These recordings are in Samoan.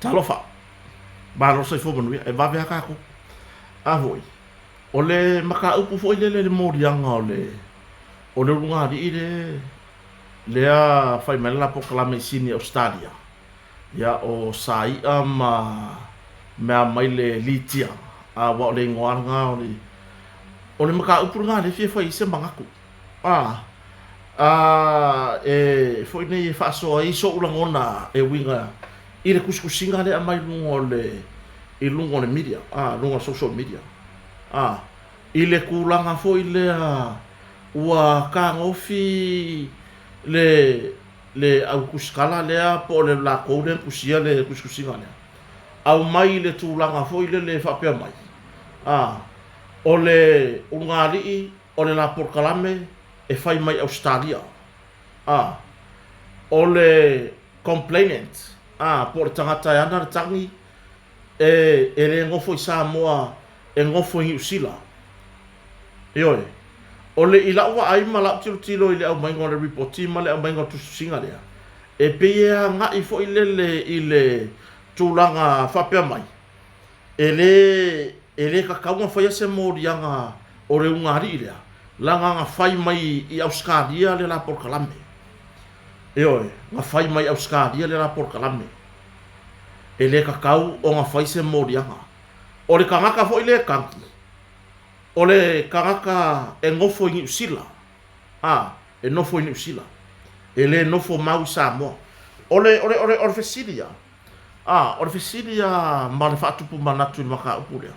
Talofa! Malo le soifua manuia, e vave lava tatou. A foi, o le mataupu foi lele i le moliaga o le o le ulugalii le lea fai mai le la polokalame i Sini Ausetalia, ia o Sai'a ma mea mai le Litia, aua o le igoa lena o le o le mataupu lena lea e fia fai ai se manatu. A, a, e foi nei e faasoa ai so'u lagona e uiga i le tusitusiga lea e aumai i luga o le, i luga o le media, a, luga o le social media, a, i le tulaga foi lea ua tagofi le, le au tusikala lea po o le latou lea na tusia le tusitusiga lea, aumai i le tulaga foi lele e faapea mai, a, o le ulugalii o le la polokalame e fai mai Ausetalia, a, o le complainant, a, po o le tagata e ana le tagi, e, e le nofo i Samoa, e nofo i Niu Sila. Ioe. O le, i la'u vaai ma la'u tilotilo i le aumaiga o le ripoti ma le aumaiga o le tusitusiga lea, e pei e agai foi lele i le tulaga faapea mai, E le, e le tatau ona faia se moliaga o le ulugalii lea, leaga na fai mai i Ausetalia le la polokalame. Ioe, na fai mai i Ausetalia le la polokalame. E le tatau ona fai se moliaga. O le tagata foi lea e tagi, o le tagata e nofo i Niu Sila, a, e nofo i Niu Sila, e le nofo mau i Samoa. O le, o le, o le, o le fesili ia, A, o le fesili a ma le faatupu manatu i le mataupu lea,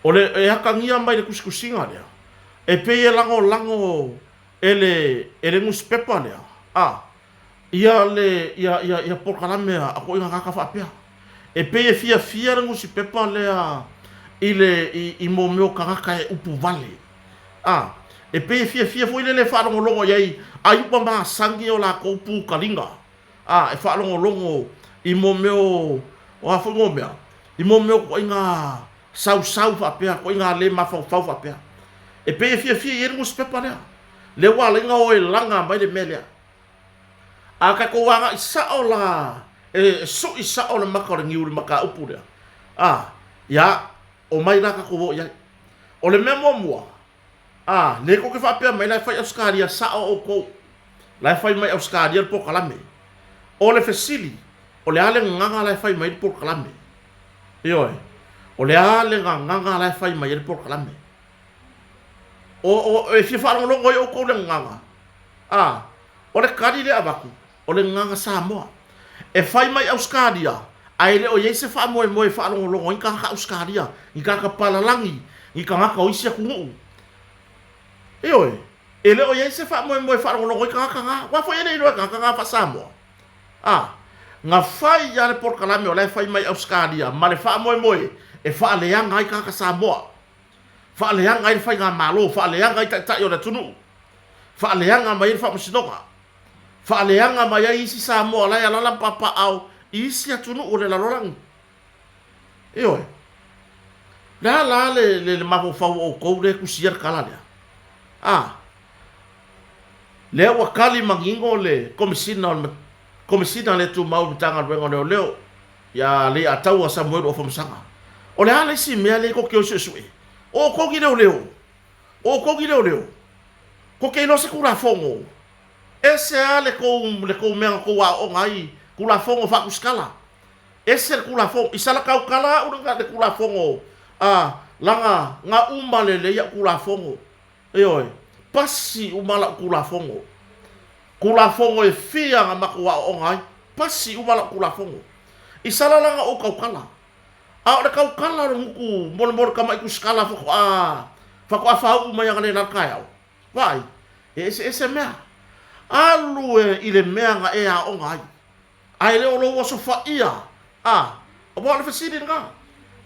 o le e atagia mai le tusitusiga lea, e pei e lagolago e le, e le nusipepa lea, a, ia le, ia, ia, ia polokalame a koina tagata faapea. E pei e fiafia le nusipepa lea i le, i, i mo mea o tagata e upu vale. A, e pei e fiafia foi lele e faalogologo i ai ai upa masani o lakou pukaliga. A, e faalogologo i mō mea o, o a foi mō mea, i mō mea o koʻaiga sausau faapea, koʻaiga le mafaufau faapea. E pei e fiafia i ai le nusipepa lea. Lea ua ala ai ona o e laga mai le mea lea. A tatou agai sao la, e suʻi sao le maka o le niu i le mataupu lea, a, ia, omai la tatou o i ai. O le mea muamua, A, lea tou te faapea mai la e fai Ausetalia, sao outou. La e fai mai Ausetalia le polokalame. O le fesili, o le a le gagana la e fai mai ai le polokalame? Ioe, o le a le gagana la e fai mai ai le polokalame? O, o, e fia faalogologo ai outou i le gagana? A, o le tali lea e avatu, o le gagana Samoa. E fai mai Ausetalia, ae le o i ai se faamoemoe e faalogologo ai ni tagata Ausetalia, ni tagata palalagi, ni tagata o isi atunuu. Ioe, e le o i ai se faamoemoe e faalogologo ai tagata na, aua foi e le iloa e tagata na faa-Samoa. A, na fai lava le polokalame o la e fai mai Ausetalia ma le faamoemoe e faaleaga ai tagata Samoa, faaleaga ai le faigamalo, faaleaga ai taitai o le atunuu, faaleaga mai ai le faamasinoga. Faaleaga mai ai isi Samoa la e alaala ma papaaao i isi atunuu o le lalolagi. Ioe. Le a la le, le, le mafaufau o outou lea e tusia le tala lea? A. Lea ua tali manino le Komesina o le Komesina le Tumau i le Matagaluega o Leoleo ia Leiataua Samuelu Afamasaga. O le a le isi mea lea tou te o suesue? O outou ni leoleo. O outou ni leoleo. Tou te iloa se Tulafono. Ese lava le tou, le tou mea na tou aooga ai, Tulafono faatusitala. Ese le Tulafono. I sala tautala au le, le Tulafono, a, laga, na uma lelei au Tulafono. Ioe. Pasi uma lau Tulafono. Tulafono e fia na matou aooga ai. Pasi uma lau Tulafono. I sala la na ou tautala. A o le tautala o le gutu mo le, mo le tamaʻi tusitala faatoa, faatoa faauu mai analeila i le taeao. Vaai, e eseese mea. Alu e i le mea na e aoga ai, ae le o lou osofaia, a, aua o le fesili lena.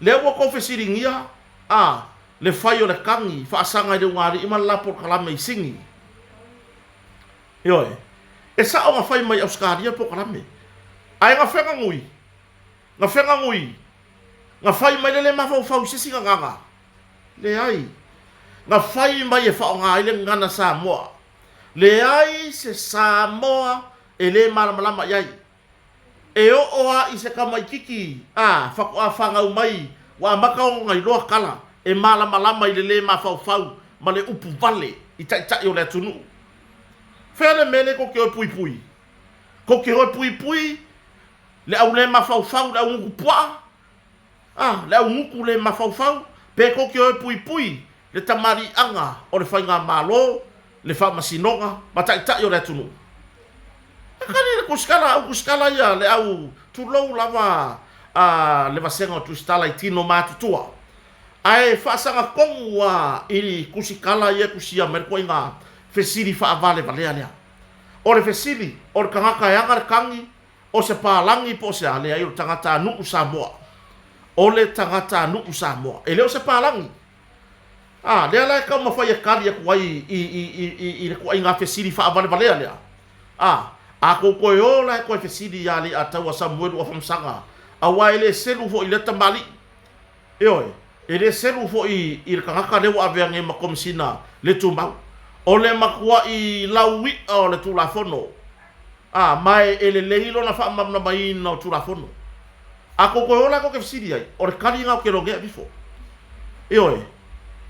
Lea ua tou fesiligia, a, le fai o le tagi faasaga i le ugaliʻi ma le la polokalame i Sini. Ioe, e sao na fai mai Ausetalia le polokalame, ae na feganui, na feganui, na fai mai le le mafaufau i se isi gagana. Leai. Na fai mai e faaaoga ai le gagana Samoa. Leai se Samoa e le malamalama i ai. E oo a i se tamaititi a faatoa fanau mai ua amata ona iloa tala e malamalama i le le mafaufau ma le upu vale i taitai o le atunuu. Fea le mea lea tou te o e puipui? Tou te o e puipui le au le mafaufau, le au gutu puaa? A, le au gutu le mafaufau? Pe tou te o e puipui le tamaliiaga o le faigamalo, le faamasinoga ma taitai o le atunuu? E kali le tusitala, au tusitala ia, le au, tulou lava a le vasega o tusitala i tino matutua. Ae faasaga tonu a i tusitala ia e tusia mai le ituaiga fesili faavalevalea lea. O le fesili, o le tagata e aga le tagi, o se palagi po o se a? Leai, o le tagatanuu Samoa. O le tagatanuu Samoa. E le o se palagi. A, lea la e taumafai e tali atu ai i, i, i, i, i le tuaiga fesili faavalevalea lea. A, a tou toe o la e toe fesili iā Leiataua Samuelu Afamasaga, aua e le selu foi i lea tamalii. Ioe, e le selu foi i le tagata lea ua avea nei ma Komesina le Tumau. O le matua'i laui'a o le Tulafono, a, ma e lelei lona faamalamalamaina o Tulafono. A tou toe ola tou te fesili ai, o le tali lena ou te iloa nei avifo. Ioe,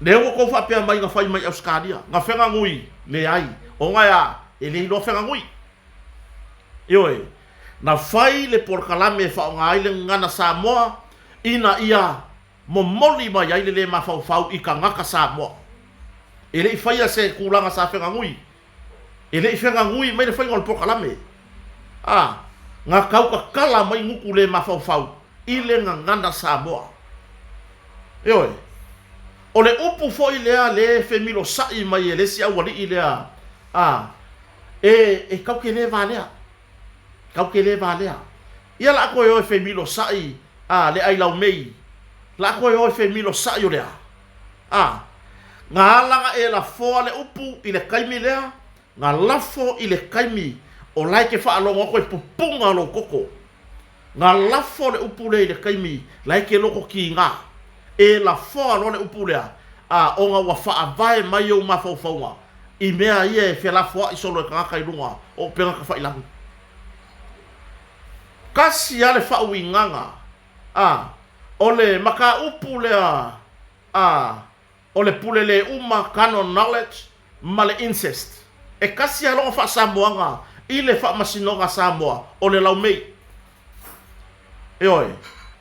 lea ua tou faapea mai na fai mai Ausetalia, na feganui, leai, ona e a? E le iloa feganui. Ioe, na fai le polokalame e faaaoga ai le gagana Samoa ina ia momoli mai ai le le mafaufau i tagata Samoa. E le i faia se tulaga sa feganui. E le i feganui mai le faiga o le polokalame. A, na tautatala mai gutu le mafaufau i le gagana Samoa. Ioe. O le upu foi lea le femilosa'i mai e le isi aualii lea, a, e, e tau te le valea. Tau te le valea. Ia la a toe o e femilosa'i, a, le ai laumei. La a toe o e femilosa'i o le a? A, na ala na e lafoa le upu i le taimi lea, na lafo i le taimi o la e te faalogo atu ai pupuga o lou toto. Na lafo le upu lea i le taimi la e te loto kiga. E lafoa loa le upu lea, a, ona ua faavae mai ou mafaufauga i mea ia e felafoa'i solo e tagata i luga o upega tafailagi. Tasi lava le faauigaga, a, o le mataupu lea, a, o le pule le uma, carnal knowledge, ma le incest. E tasi lava lona faasamoaga i le faamasinoga a Samoa, o le laumei. Ioe,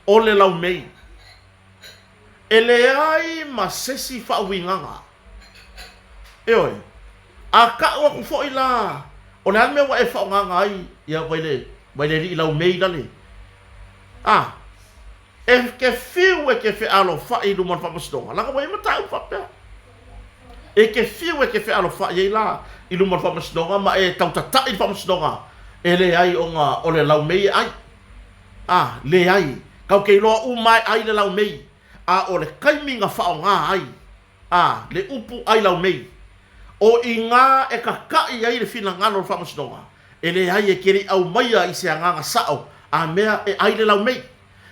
o le laumei. E leai ma sesi faauigaga. Ioe. A kau aku foi la, o le a le mea ua e faaaogaga ai ia vai le, vai le alii laumei lale? A, e ke fiu e ke fealofaʻi i luma o le faamasinoga, leaga ua i ai mataupu faapea. E ke fiu e ke fealofaʻi ai la i luma o le faamasinoga ma e tautataʻi i le faamasinoga, e leai ona o le laumei e ʻai. A, leai, kau ke iloa uma e ʻai le laumei, a o le taimi na faaaoga ai, a, le upu ʻai laumei, o inā e kakaʻi ai le finagalo o le faamasinoga, e leai e ke le i ʻaumaia i se agaga saʻo a mea e ʻai le laumei.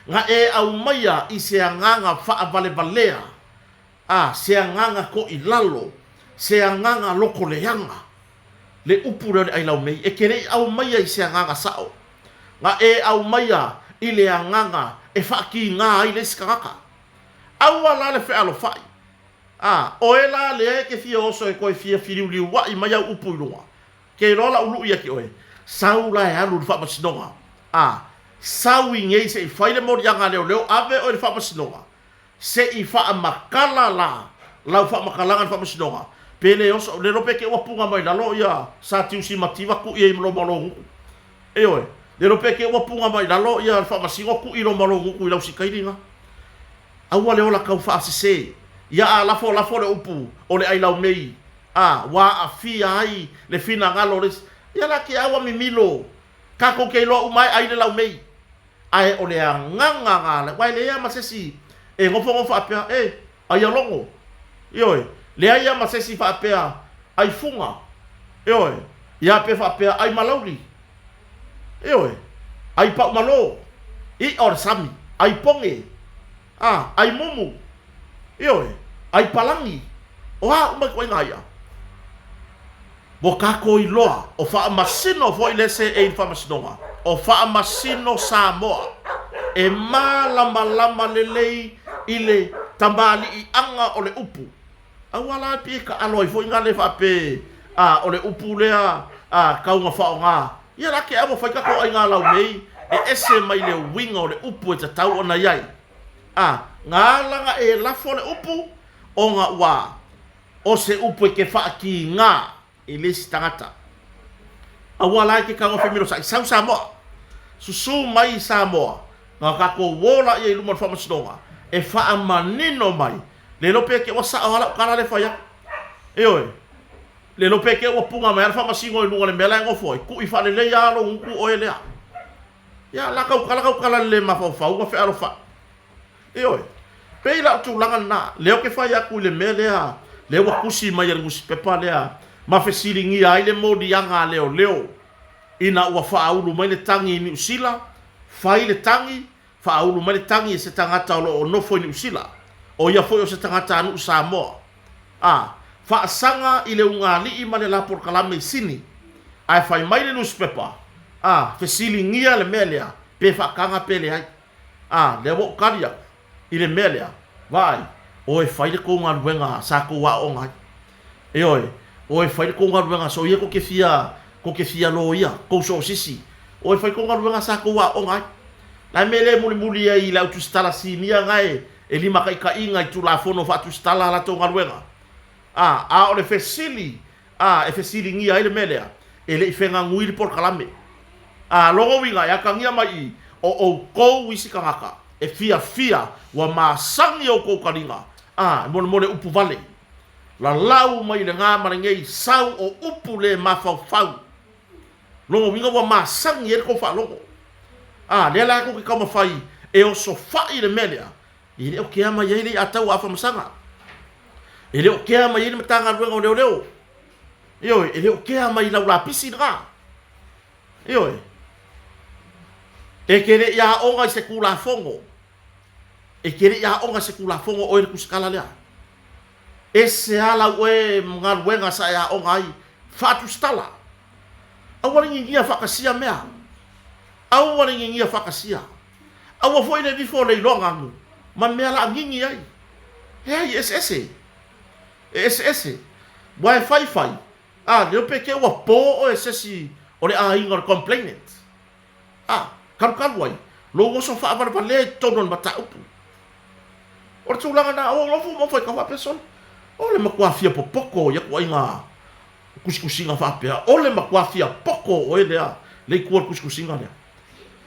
Na e ʻaumaia i se agaga faawalevalea, a, se agaga koʻilalo, se agaga lokoleaga, le upu lea o le ʻai laumei, e ke le i ʻaumaia i se agaga saʻo. Na e ʻaumaia i le agaga e faakīgā ai le isi tagata. Aua la le fealofaʻi. A, ʻoe la lea e te fia oso e toe fia filiuliuaʻi mai au upu i luga. Ke iloa laʻu luʻi ia ke ʻoe, sau la e alu i le faamasinoga. A, sau i nei se i fai le moliaga a leoleo, ave ʻoe i le faamasinoga, se i faamakala la lau faamakalaga i le faamasinoga, pe le oso, le iloa pe te ua puga mai lalo ia Sa Tiusi Mativa kuʻi ai ma lou malo gutu. Ioe, le iloa pe te ua puga mai lalo ia le faamasino kuʻi lou malo gutu i lau sikaili na. Aua le ola kau faasese. Ia a lafo lafo le upu o le ʻai laumei, a ua aafia ai le finagalo o le isi. Ia la ke aua mimilo, kakou ke iloa uma e ʻai le laumei. Ae o le agaga ga, aua e leai lava ma se isi e nofonofo faapea, e, ai a logo. Ioe, leai lava ma se isi faapea, ai fuga. Ioe, ia pe faapea, ai malauli. Ioe, ai paumalo, iʻa o le sami, ai poge, a, ai mumu, ioe, ai palagi, o a uma ituaiga iʻa? Ua tatou iloa, o Faamasino foi le seei i le Faamasinoga, o Faamasino Samoa e malamalama lelei i le tamaliiaga o le upu. Aua la pei e taalo ai foi na le faapea a o le upu lea a tau na faaaoga ia la te ua fai tatou aiga laumei e ese mai le uiga o le upu e tatau ona i ai. A na ala na e lafo le upu ona ua o se upu e te faatiga i le isi tagata. Aua la e te tago femilosaʻi, sau Samoa, susu mai i Samoa, na tatou o laia i luma o le faamasinoga e faamanino mai, le iloa pe te ua sao lava lau tala lea e fai atu. Ioe, le iloa pe te ua puna mai lava le faamasino i luga o le mea la e nofo ai, tui faalelei lava lou gutu oe lea. Ia, la tautala tautala le le mafaufau ma fealofai. Ioe. Pei la o tulaga lena, lea ou te fai atu i le mea lea, lea ua tusi mai e le nusipepa lea, ma fesiligia ai le moliaga a leoleo ina ua faaulu mai le tagi i Niu Sila, fai le tagi, faaulu mai le tagi e se tagata o lo o nofo i Niu Sila, o ia foi o se tagatanuu Samoa. A, faasaga i le ugaalii ma le la polokalame i Sini. Ae fai mai le nusipepa, a, fesiligia le mea lea, pe faataga pe leai. A, lea ua ou tali atu i le mea lea, vaai, o e fai le tou galuega sa tou aooga ai. Ioe, o e fai le tou galuega so ia tou te fia, tou te fia loia, tou soosisi, o e fai tou galuega sa tou aooga ai. La e mea lea e mulimuli ai i le au tusitala sinia na e, e limataitaiina i Tulafono faatusitala a latou galuega. A, a o le fesili A, e fesiligia ai le mea lea, e le i feganui le polokalame. A, lona uiga, e atagia mai i, o oukou isi tagata e fiafia ua masani oukou taliga, a, e molemole upu vale. Lalau mai i lena ma lenei sau o upu le mafaufau. Lona uiga ua masani ai le tou faalogo. A, lea la tou te taumafai e osofai le mea lea, E le o kea mai ai le iatau a Afamasaga. E le o kea mai ai le Matagaluega o Leoleo. Ioe, e le o kea mai i lau lapisi lena. Ioe. E te le i aoga i se Tulafono. E te le i aoga i se Tulafono oe le tusitala lea. Ese lava lau oe galuega sa e aoga ai faatusitala. Aua le gigia faatasia mea. Aua le gigia faatasia. Aua foi le nifo o le iloaga anu ma mea laagigi ai. Leai, e eseese. E eseese. Ua e faifai, a, leo pe te ua po oe e sesi o le aiga o le complainant. A, kalukalu ai, lou oso faavalevalea i totonu o le mataupu. O le tulaga na, o nofo ma fai ka faapea sole. O le matua fia popoto i aku aiga kusikusiga faapea, o le matua fia poto oe lea, le i tua o le kusikusiga lea.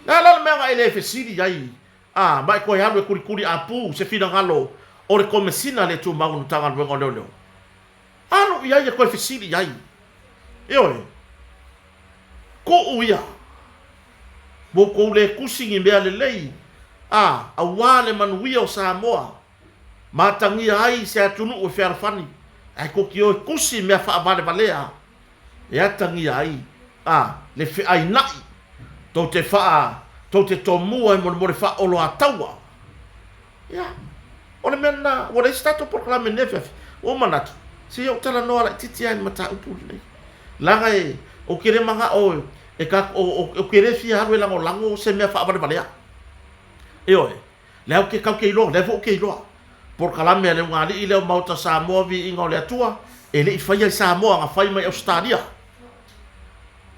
Le a la le mea na e le fesili ai, a, ma e toe alu e kulikuli apu se finagalo o le Komesina le Tumau o le Matagaluega o Leoleo? Alu i ai e toe fesili i ai. Ioe. Tuu ia. Ua outou le tusi ni mea lelei, a, aua le manuia o Samoa, ma atagia ai se atunuu e fealofani, ae tou te o e tusi mea faavalevalea e atagia ai a le feainaʻi tou te faa tou te tomua e molemole faaoloataua. Ia, o le mea lena, ua leai se tatou polokalame i lenei afiafi. Ua ou manatu, se i ou talanoa laitiiti lava i le mataupu lenei. Leaga e, ou te le manao e, ou te le fia alu e lagolago se mea faavalevalea. Ioe. Lea ou te tau te iloa, lea foi ou te iloa. Polokalame a le ugaalii lea o Maota Samoa Viiga o le Atua, e le i faia i Samoa, na fai mai Ausetalia.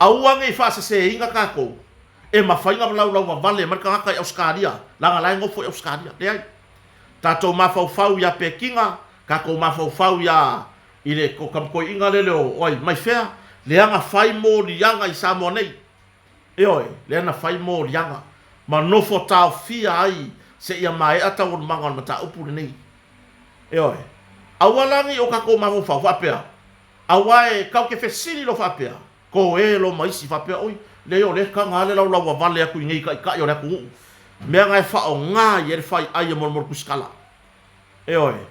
Aua ne i faaseseina tatou, e mafai na laulauvavale mai le tagata i Ausetalia, leaga la e nofo i Ausetalia. Leai. Tatou mafaufau ia Pekina, tatou mafaufau ia i le tamatoiina lele o ai mai fea, lea na fai moliaga i Samoa nei. Ioe, lea na fai moliaga ma nofo taofia ai seia maea taualumaga o le mataupu lenei. Ioe. Aua la nei o tatou mafaufau faapea, aua e tau te fesili loa faapea, ko e lo ma isi faapea, oi, leai o lea e taga lava le laulauavale atu i nei taitai o le atunuu, mea na e faaaoga i ai le faiai e molemole tusitala. Ioe.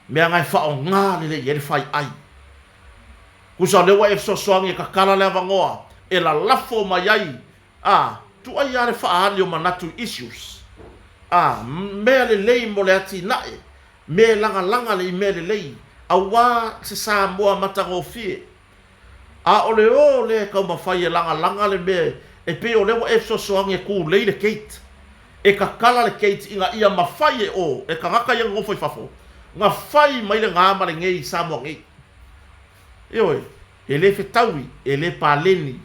Mea na e faaaoga lelei i ai le faiai. Tusa o lea ua e fesoasoani e tatala le avanoa e lalafo mai ai, a, tuai lava le faaali o manatu i issues, a, mea lelei mo le atinae, mea e lagalaga le i mea lelei, aua se Samoa matagofie. A o le o lea e taumafai e lagalaga le mea e pei o lea ua e fesoasoani e tulei le gate. E tatala le gate ina ia mafai e o e tagata ia nonofo i fafo na fai mai le na ma lenei i Samoa nei. Ioe, e le fetaui, e le paleni.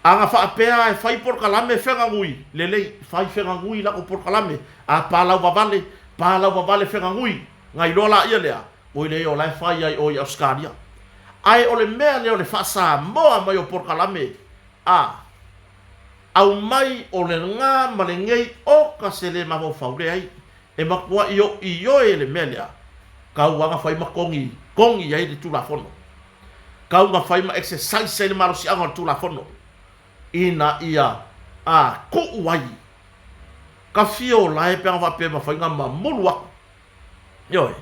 A na faapea e fai polokalame feganui, lelei, fai feganui latou polokalame, a palauvavale, palauvavale feganui, na iloa laia lea, oi lea o la e fai ai o i Ausetalia. Ae o le mea lea o le faa-Samoa mai o polokalame, a aumai o lena ma lenei oka se le mafaufau, leai, e matuai ioe le mea lea, tau lava na fai ma togi, togi ai le Tulafono. Tau na fai ma exercise ai le malosiaga o le Tulafono ina ia a tuu ai ka fia o lae pe ana faapea e mafai ona mamulu atu. Ioe.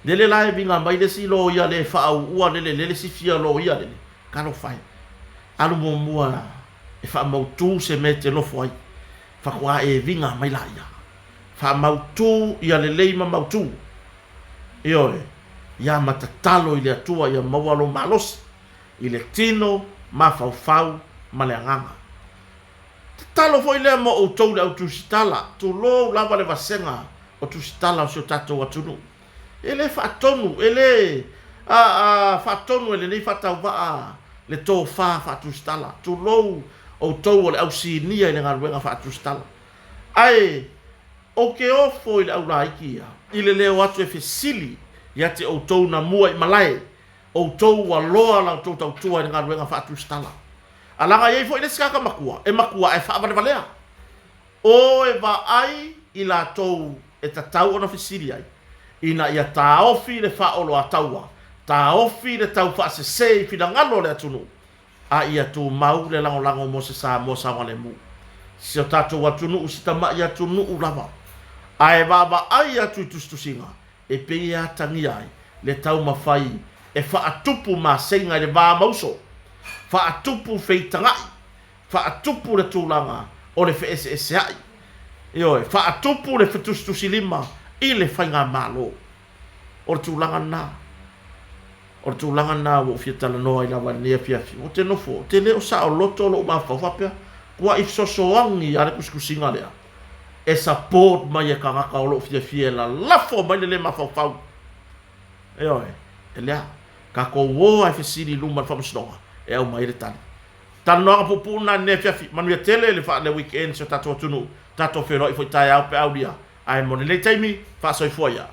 Lele la e viga mai le isi loia le faauu lele lele si fia loia lele. Talofa e. Alu muamua e faamautu se mea e te nofo ai. Faatoa e viga mai laia. Faamautu ia lelei ma mautu. Ioe. Ia ma tatalo i le Atua ia maua lou malosi i le tino, mafaufau ma le agaga. Tatalo foi lea mo outou le au tusitala, tulou lava le vasega o tusitala o si o tatou atunuu. E le faatonu, e le faatonu e lenei faatauvaa le tofa faatusitala. Tulou outou o le au sinia i le galuega faatusitala. Ae ou te ofo i le au laiti ia, i le le o atu e fesili ia te outou na mua i malae, outou ua loa la outou tautua i le galuega faatusitala. A laga i ai foi le isi tagata matua, e matua ae faavalevalea. O e vaai i latou e tatau ona fesili ai, ina ia taofi le faaoloataua, taofi le taufaasese i finagalo o le atunuu, a ia tumau le lagolago mo se Samoa saogalemu. Si o tatou atunuu, si tamai atunuu lava. Ae vaavaai atu i tusitusiga e pei e atagia ai le taumafai e faatupu maseiga i le va ma uso, faatupu feitaga'i, faatupu le tulaga o le feeseesea'i, ioe, faatupu le fetusitusilima i le faigamalo. O le tulaga lena. O le tulaga lena ua ou fia talanoa ai lava i lenei afiafi. Ou te nofo, ou te le o saoloto lou mafaufau faapea, tuai fesoasoani lava le tusitusiga lea e support mai e tagata o lo o fiafia e lalafo mai le le mafaufau. Ioe, e lea, tatou o lava e fesili i luma i le faamasinoga e aumai ai le tali. Talanoaga puupuu lena i lenei afiafi. Manuia tele le, le weekend i si o tatou atunuu. Tatou feiloai foi taeao pe a aulia. Ae mo lenei taimi, faasoifua ia.